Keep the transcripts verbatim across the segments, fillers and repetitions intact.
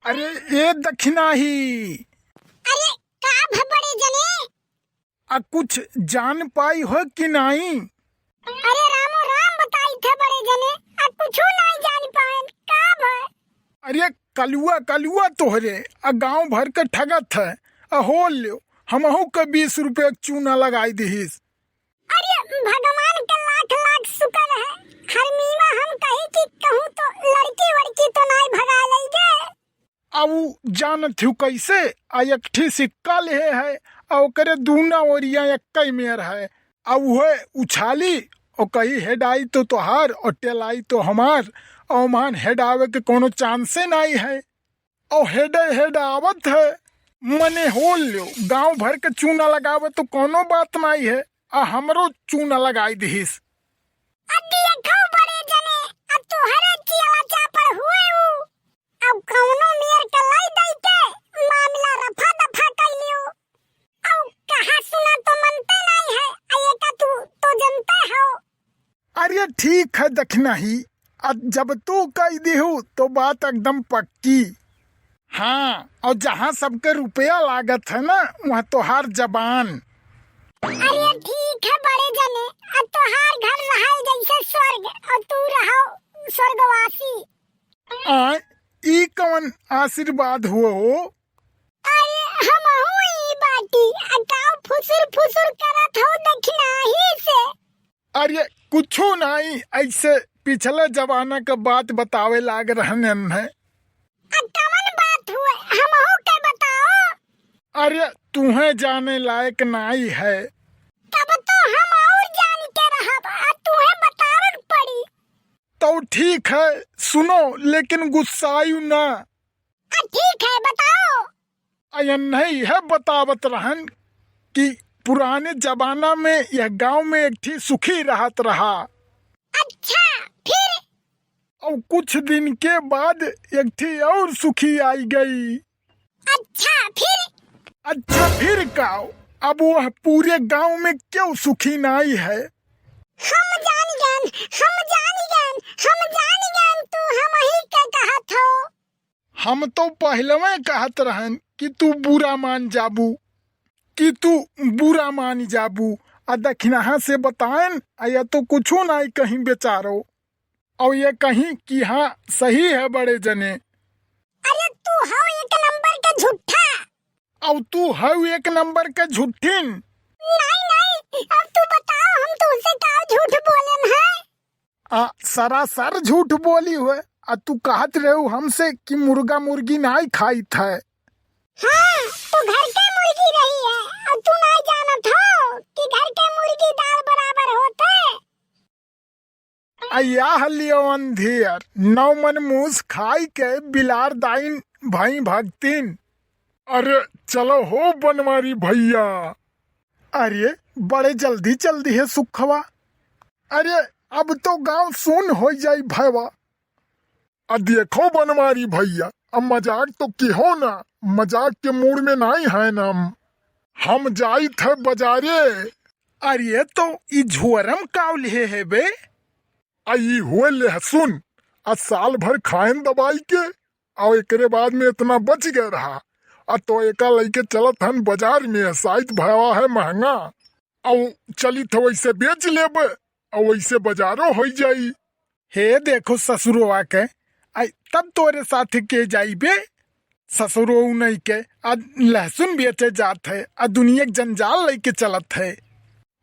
अरे ए दखिनाही। अरे का भ बड़े जने? आ कुछ जान पाई हो कि नाई? अरे रामो राम बताई थे बड़े जने, आ कुछो नाई जान पाएन, का भ? अरे कलुआ कलुआ तोहरे आ गांव भर के ठगत है। आ हो ल्यो, हमहू के बीस रुपये के चूना लगाई दिहिस। अरे भगवान का लाख लाख शुक्र है, हरमीवा हम कही कि कहूँ तो लड़की वड़की तो नाई भगा लई गे। आ ऊ जानत हूँ कैसे, आ एक ठी सिक्का लेहे है, आ ओकरे दूना ओरिया एक्कै मेर है, आ उहे उछाली, ओ कही हेडाई तो तोहार, और टेलाई तो हमार, और मान हेडावे के कोनो चांसे नाई है। और हेडे हेडावत है, मने हो ल्यो, गांव भर के चूना लगावे तो कोनो बात नाई है, आ हमरो चूना लगाई दिहिस। अ देखो बड़े जने, अ तोहरे चियला चापड़ हुए ऊ। अब कौनो मेर के लाई दई के मामला रफा दफा कर लियो। अब कहा सुना तो मनते नहीं है, आ ये का तू तो जनते हो। अरे ठीक है दखिनाही, अब जब तू कह दिहू तो बात एकदम पक्की। हाँ, और जहाँ सबके रुपया लागत है ना, वहाँ तोहार जबान। अरे ठीक है बड़े जने, अब तोहार घर रहा जैसे स्वर्ग और तू रहो स्वर्गवासी। आ, ई कवन आशीर्वाद हुआ हो? अरे हमहू ई बाटी, आ काव फुसुर फुसुर करत हो दखिनाही से? अरे कुछो नाई, ऐसे पिछले जमाना के बात बतावे लाग रहन है। आ कवन बात हुए, हमहू के बताओ। अरे तुहे जाने लायक नाई है। तब तो हम और जान के रहब, आ तुहे बतावे के पड़ी। तो ठीक है, सुनो, लेकिन गुस्सायु ना। आ, ठीक है, बताओ। अयन्है यह बतावत रहन कि पुराने जमाना में यह गांव में एक ठी सुखी रहत रहा। अच्छा, फिर? और कुछ दिन के बाद एक ठी और सुखी आई गई। अच्छा, फिर? अच्छा, फिर का? अब वह पूरे गांव में क्यों सुखी नाई है? हम जान गन, हम जान गन, हम जान गन, तू हमही के कहत हो। हम तो पहलवे कहत रहन कि तू बुरा मान जाबू, कि तू बुरा मान जाबू। आ दखिनाहा से बताएन, आ या तो कुछो नाई कहीं बेचारो। और ये कहीं कि हाँ, सही है बड़े जने। अरे तू हौ एक नंबर के झूठा। और तू हौ एक नंबर के झूठिन। नहीं, नहीं, अब तू बताओ, हम तुमसे का झूठ बोलेन है? आ, सरासर झूठ बोली हुए। आ, तू कहत रहू हमसे कि मुर्गा मुर्गी नाई खाइत है। हाँ, तू घर के मुर्गी रही है, और तू नाई जानत हो कि घर के मुर्गी दाल बराबर होते। आ, याह लियो अंधियर, नौ मन मूस खाई के बिलार दाइन भई भगतिन। अरे चलो हो बनवारी भैया। अरे बड़े जल्दी चल दिहे सुखवा। अरे अब तो गांव सुन हो जाई भैवा। आ देखो बनवारी भैया, अब मजाक तो किहो ना, मजाक के मूड में नाई है ना हम। हम जाई थे बाजारे। अरे तो ई झोरम काव लिहे है बे? आ ई हुए लहसुन, आ साल भर खाएन दबाई के, और एकरे बाद में इतना बच गए रहा, आ तो एका लइके चलत हन बाजार में, साइत भवा है महंगा, और चलित हो वैसे बेच लेब, और वैसे बाजारो हो जाई। हे देखो ससुरवा के, आई तब तोरे साथ के जाई बे, ससुरो नहीं के, आ लहसुन बेचे जात है, आ दुनिया के जंजाल लेके चलत है।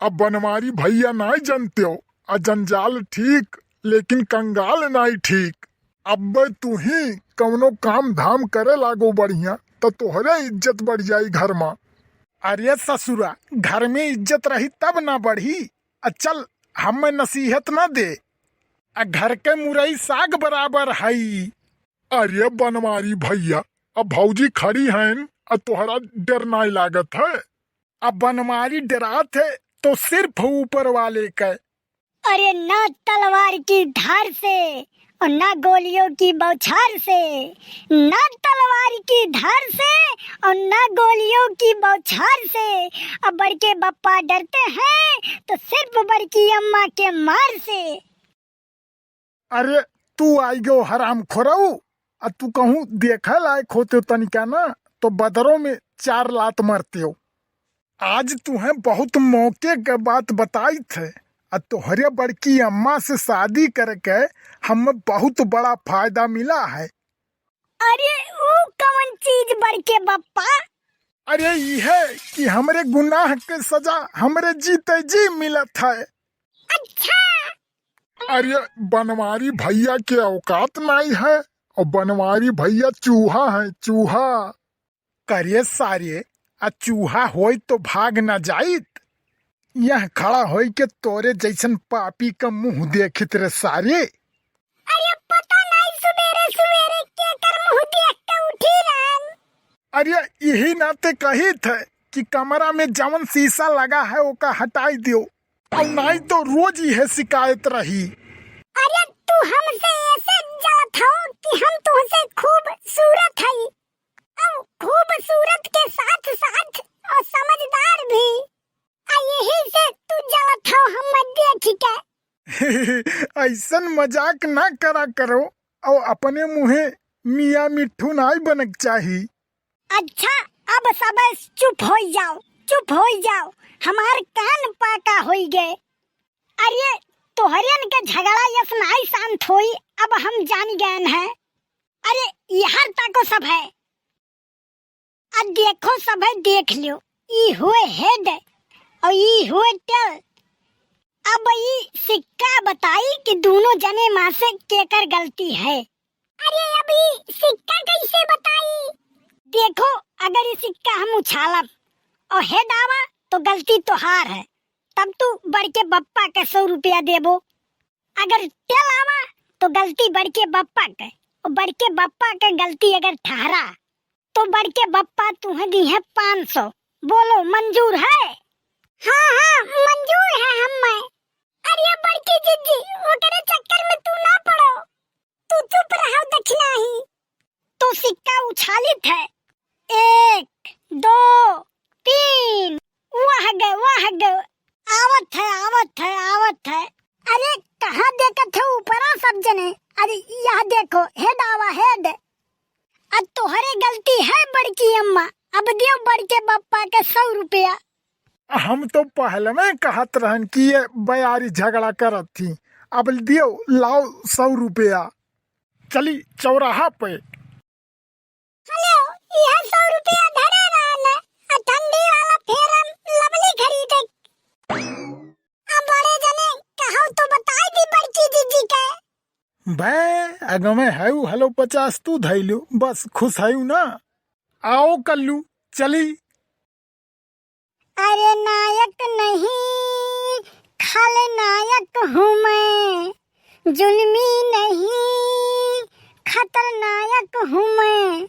अब बनवारी भैया नाई जानते हो, आ जंजाल ठीक, लेकिन कंगाल नाई ठीक। अब तू ही कौनो काम धाम करे लागो बढ़िया, तो तोहरे इज्जत बढ़ जाई घर मा। अरे ससुरा, घर में इज्जत रही तब ना बढ़ी। आ चल, हमें नसीहत ना दे। आ घर के मुरई साग बराबर हई। अरे बनवारी भैया, अब भौजी खड़ी हैं, आ तोहरा डर नाई लागत है? अब बनवारी डरात है तो सिर्फ ऊपर वाले के। अरे ना तलवार की धार से और ना गोलियों की बौछार से, ना तलवार की धार से और ना गोलियों की बौछार से, अब बड़के बप्पा डरते हैं तो सिर्फ बड़की अम्मा के मार से। अरे तू आई गो हराम खोरऊ, आ तू कहूँ देखे लायक होते तनिका ना, तो बदरो में चार लात मरते हो। आज तुहें बहुत मौके के बात बताइत है, आ तोहरे बड़की अम्मा से शादी करके हमें बहुत बड़ा फायदा मिला है। अरे, ऊ कवन चीज बड़के बप्पा? अरे, ई है कि हमरे गुनाह के सजा हमरे जीते जी मिलत है। अच्छा। अरे, बनवारी भैया के औकात नाई है, और बनवारी भैया चूहा है, चूहा। करे सारे, आ चूहा होई तो भाग ना जाइत? यह खड़ा होई के तोरे जैसन पापी का मुंह देखित रे सारे। अरे पता नहीं सुबेरे सुबेरे केकर मुंह देख के उठी रहन। अरे यही नाते कहित है कि कमरा में जवन शीशा लगा है ओका हटाई दियो, और नहीं तो रोज यह शिकायत रही। अरे तू हमसे ऐसे जलत हो कि हम तुमसे खूबसूरत हई, और खूबसूरत के साथ साथ और समझदार भी। आ यही से तू जलत हो हम देख के। ऐसन मजाक ना करा करो, और अपने मुँहे मियाँ मिट्ठू नाई बनक चाही। अच्छा, अब सब चुप होई जाओ, चुप होई जाओ, हमार कान पाका होई गए। अरे तोहरियन के झगड़ा यस नाई शांत होई, अब हम जान गए हैं। अरे यहाँ तक सब है। अब देखो सभे देख लियो, ई हुए head और ई हुए tail। अब ई सिक्का बताई कि दोनों जने मा से केकर गलती है। अरे अब ई सिक्का कैसे बताई? देखो अगर ई सिक्का हम उछालब और head आवा तो गलती तोहार है, तब तू बड़के बप्पा के सौ रुपया देबो। अगर tail आवा तो गलती बड़के बप्पा के, और बड़के बप्पा के गलती अगर ठहरा तो बड़के बप्पा तुहे दीहे पाँच सौ। बोलो मंजूर है? हाँ हाँ मंजूर है हमें। अरे बड़की जिज्जी ओकरे चक्कर में तू ना पड़ो, तू चुप रहो दक्षिणा ही। तो सिक्का उछालित है, एक, दो, तीन, वह गए, वह गए, आवत है, आवत है, आवत है। अरे कहाँ देखत है ऊपरा सब जने? अरे यह देखो head आवा head। अब तोहरे गलती है बड़की अम्मा, अब दियो बड़के बप्पा के सौ रुपया। हम तो पहले में कहत रहन कि ये बयारी झगड़ा करत थी, अब दियो लाओ सौ रुपया। चली चौराहा पे। हेलो, यह सौ रुपया धरे रहन, आ ठंडी वाला Fair Lovely खरीदे। आ बड़े जने कहो तो बताई दी बड़की दीदी के। बे, अगमे है उ हेलो पचास तू धैलू, बस खुश है ना? आओ कल्लू, चली। अरे नायक नहीं, खलनायक हूँ मैं, जुल्मी नहीं, खतरनायक हूँ मैं।